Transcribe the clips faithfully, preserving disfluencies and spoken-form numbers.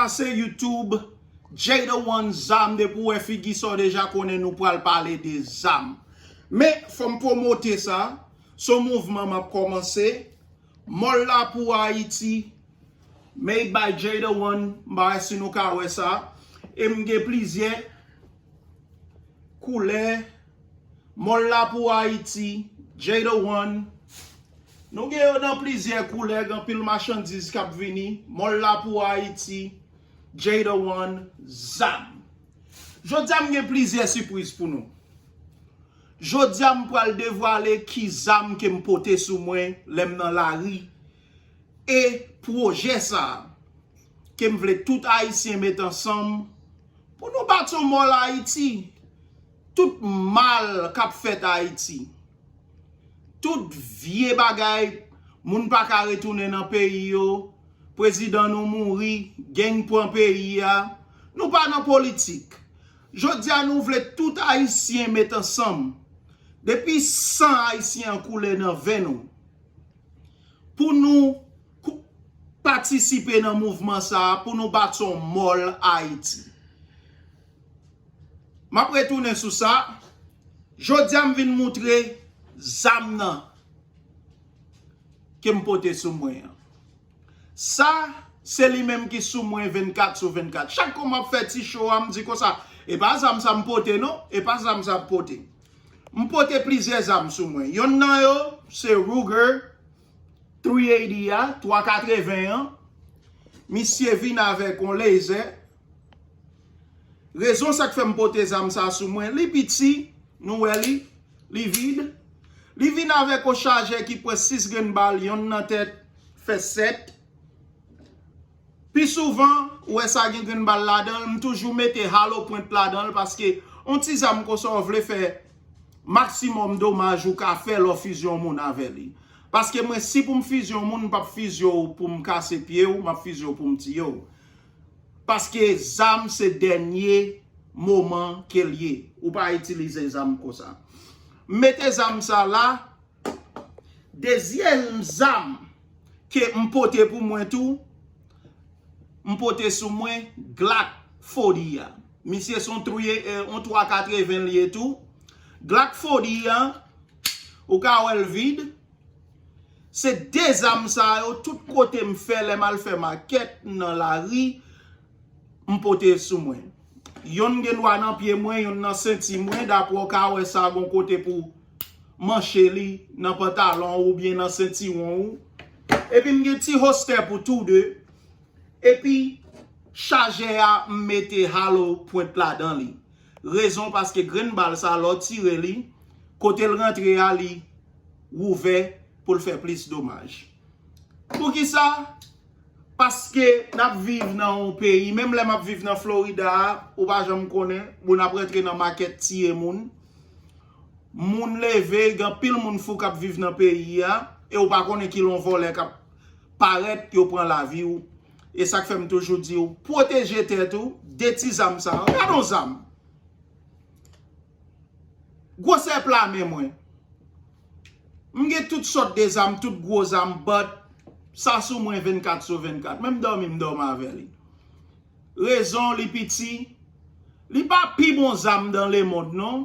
Sa se YouTube, Jada One Zam, depi w wè figi sa w deja konnen nou pral pale de zam. Men, fò m pwomote sa, se yon mouvman m ap kòmanse. Mòl la pou Ayiti, made by Jada One, m pa wè si nou ka wè sa. E m gen plizyè koulè. Mòl la pou Ayiti, Jada One. Nou gen yo nan plizyè koulè, gen anpil machandiz k ap vini. Mòl la pou Ayiti, Jada One, zam. Jodi a m gen plizyè sipriz pou nou. Jodi a m pral devwale ki zam ke m pote sou mwen lè m nan lari. E pwojè sa a, ke m vle tout Ayisyen met ansanm pou nou bat yon mòl Ayiti. Tout mal k ap fèt Ayiti, tout vye bagay, moun pa ka retounen nan peyi yo, prezidan nou mouri, gang pran peyi a, nou pa nan politik. Jodi a nou vle tout Ayisyen met ansanm. Depi san Ayisyen an koule nan venn nou, pou nou kou- patisipe nan mouvman sa a, pou nou bat yon mòl Ayiti. M ap retounen sou sa. Jodi a m vin moutre zam nan ke m pote sou mwen an. Sa, se li menm ki sou mwen vennkat sou vennkat. Chak kou m ap fè ti show a, m di konsa, e pa zam sa m pote non, e pa zam sa m pote. M pote plizyè zam sou mwen. Yonn nan yo, se Ruger three eighty a, twa katreven an. Misye vin avèk yon lezè. Rezon sa k fè m pote zam sa sou mwen, li piti, nou wè li, li vid. Li vin avèk yon chajè ki pran sis grenn bal, yonn nan tèt, fè sèt. Pi souvan, ou wè sa gen grenn bal ladan l, m toujou mete hollow point ladan l, paske yon ti zam konsa w vle fè maksimòm domaj ou ka fè lè w fizye yon moun avè li. Paske mwen, si pou m fizye yon moun, m p ap fizye w pou m kase pye w, m ap fizye w pou m tiye w. Paske zam se dènye moman ke l ye. Ou pa itilize zam konsa. M mete zam sa la, dezyèm zam ke m pote pou mwen tou, m pote sou mwen Glock forty a. Misye se yon three, eh, yon twa katreven l ye tou. Glock forty a, ou ka wè l vid. Se de zam sa yo, tout kote m fè, lè m al fè makèt nan lari, m pote sou mwen. Yonn gen dwa nan pye mwen, yonn nan senti mwen, dapre w ka wè sa gon kote pou manche li nan pantalon oubyen nan sentiwon ou. Epi m gen ti holster pou tou de. Epi chajè a, m mete hollow point ladan li. Rezon paske grenn bal sa, lè w tire li, kote l rantre a, li wouvè pou l fè plis domaj. Poukisa? Paske n ap viv nan yon peyi, menm lè m ap viv nan Florida a, ou pa janm konnen, moun ap rantre nan makèt tiye moun. Moun leve, gen anpil moun fou k ap viv nan peyi a, e ou pa konnen kilè yon vòlè k ap parèt, yo pran lavi w. E sa k fè m toujou di w, pwoteje tèt ou de ti zam sa yo. Gade yon zam. Gwosè pla men mwen. M gen tout sòt de zam, tout gwo zam, but sa sou mwen vennkat sou vennkat. Menm dòmi, m dòmi avè li. Rezon, li piti. Li pa pi bon zam dan lemonn, non.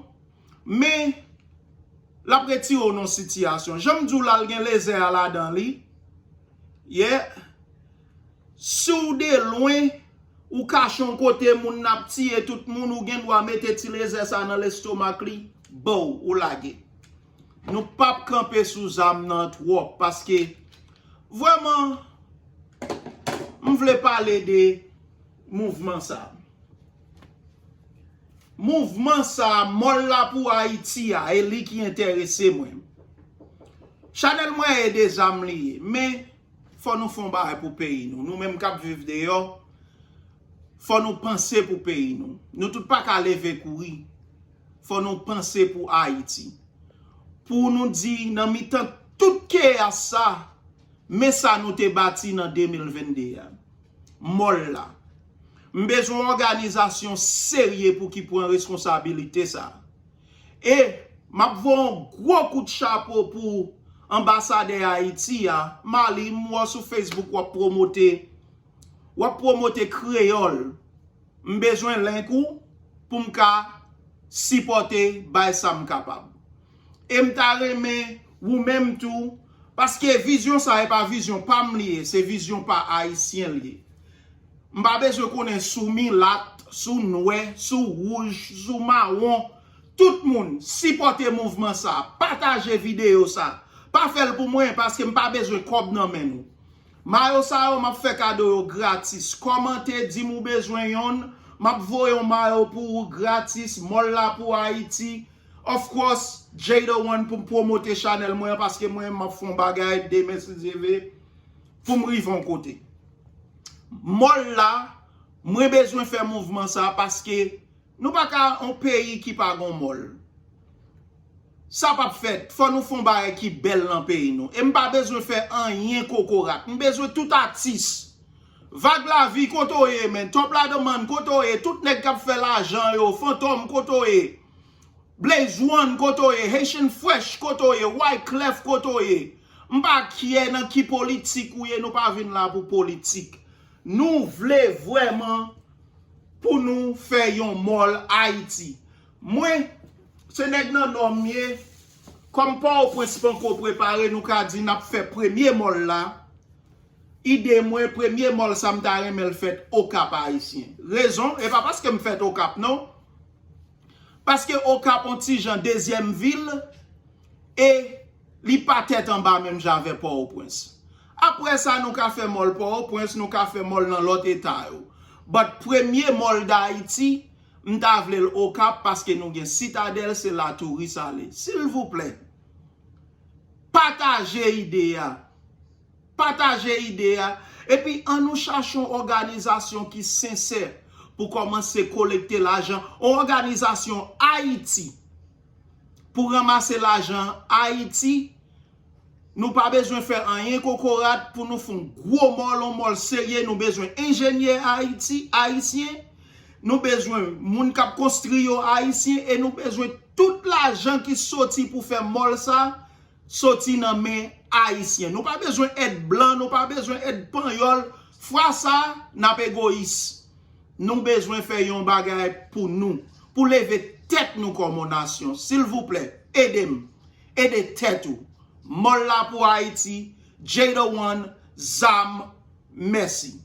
Men, l ap retire w nan sitiyasyon. Jan m di w la, l gen lezè a ladan li. Yeah. Si w de lwen, ou kache yon kote, moun nan ap tiye tout moun, ou gen dwa mete ti lezè sa nan lestomak li, bow, ou lage. Nou p ap kanpe sou zam nan twòp, paske vrèman, m vle pale de mouvman sa. Mouvman sa, mòl la pou Ayiti a, e li ki enterese mwen. Chanèl mwen e de zam li ye, men fò nou fè yon bagay pou peyi nou. Nou menm k ap viv deyò, fò nou panse pou peyi nou. Nou tout pa ka leve kouri. Fò nou panse pou Ayiti. Pou nou di, nan mitan tout keyas sa, men sa nou te bati nan de mil vennde a. Mòl la. M bezwen yon òganizasyon serye pou ki pran responsabilite sa. E m ap voye yon gwo kout chapo pou anbasadè Ayiti a, Mali, m wè w sou Facebook w ap pwomote w ap pwomote kreyòl. M bezwen link ou pou m ka sipòte bay sa m kapab. E m ta renmen ou menm tou, paske vizyon sa e pa vizyon pa m li ye, se vizyon pa ayisyen li ye. M pa bezwen konnen si w milat, si w nwè, si w wouj, si w mawon, tout moun sipòte mouvman sa, pataje videyo sa. Pa fè l pou mwen paske m pa bezwen kòb nan men nou. Mayo sa yo m ap fè kado yo gratis. Kòmante, di m ou bezwen yonn, m ap voye yon mayo pou ou gratis. Mòl la pou Ayiti. Of course, Jada One pou m pwomote chanèl mwen an paske mwen m ap fè yon bagay demen si Dye vle pou m rive yon kote. Mòl la, mwen bezwen fè mouvman sa paske nou pa ka yon peyi ki pa gon mòl. Sa p ap fèt. Fò nou fè yon bagay ki bèl nan peyi nou. E m pa bezwen fè anyen kokorat. M bezwen tout atis. Vag Lavi, kote w ye, men? Top Ladomann, kote w ye? Tout nèg k ap fè lajan yo, Fantòm, kote w ye? Blaze One, kote w ye? Haitian Fresh, kote w ye? Wyclef, kote w ye? M pa kyè nan ki politik ou ye, nou pa vin la pou politik. Nou vle vrèman pou nou fè yon mòl Ayiti. Mwen, se nèg nan Nò m ye. Kòm Pòtoprens panko prepare, nou ka di n ap fè premye mòl la. Ide mwen, premye mòl sa m ta renmen l fèt Okap ayisyen. Rezon, e pa paske m fèt Okap non. Paske Okap on ti jan dezyèm vil e li pa tèt anba menm jan avè Pòtoprens. Apre sa, nou ka fè mòl Pòtoprens, nou ka fè mòl nan lòt eta yo. But premye mòl Dayiti, m ta vle l Okap paske nou gen Sitadèl, se la touris ale. Silvouplè, pataje ide a. Pataje ide a. Epi ann nou chache yon òganizasyon ki sensè pou kòmanse kolekte lajan. Yon òganizasyon Ayiti pou ranmase lajan Ayiti. Nou pa bezwen fè anyen kokorat pou nou fè yon gwo mòl, yon mòl serye. Nou bezwen enjenyè Ayiti, ayisyen. Nou bezwen moun k ap konstri yo ayisyen. E nou bezwen tout lajan ki soti pou fè mòl sa soti nan men ayisyen. Nou pa bezwen èd blan, nou pa bezwen èd panyòl. Fwa sa, n ap egoyis. Nou bezwen fè yon bagay pou nou, pou leve tèt nou kòm yon nasyon. Silvouplè, ede m. Ede tèt ou. Mòl la pou Ayiti, Jada One, zam, mèsi.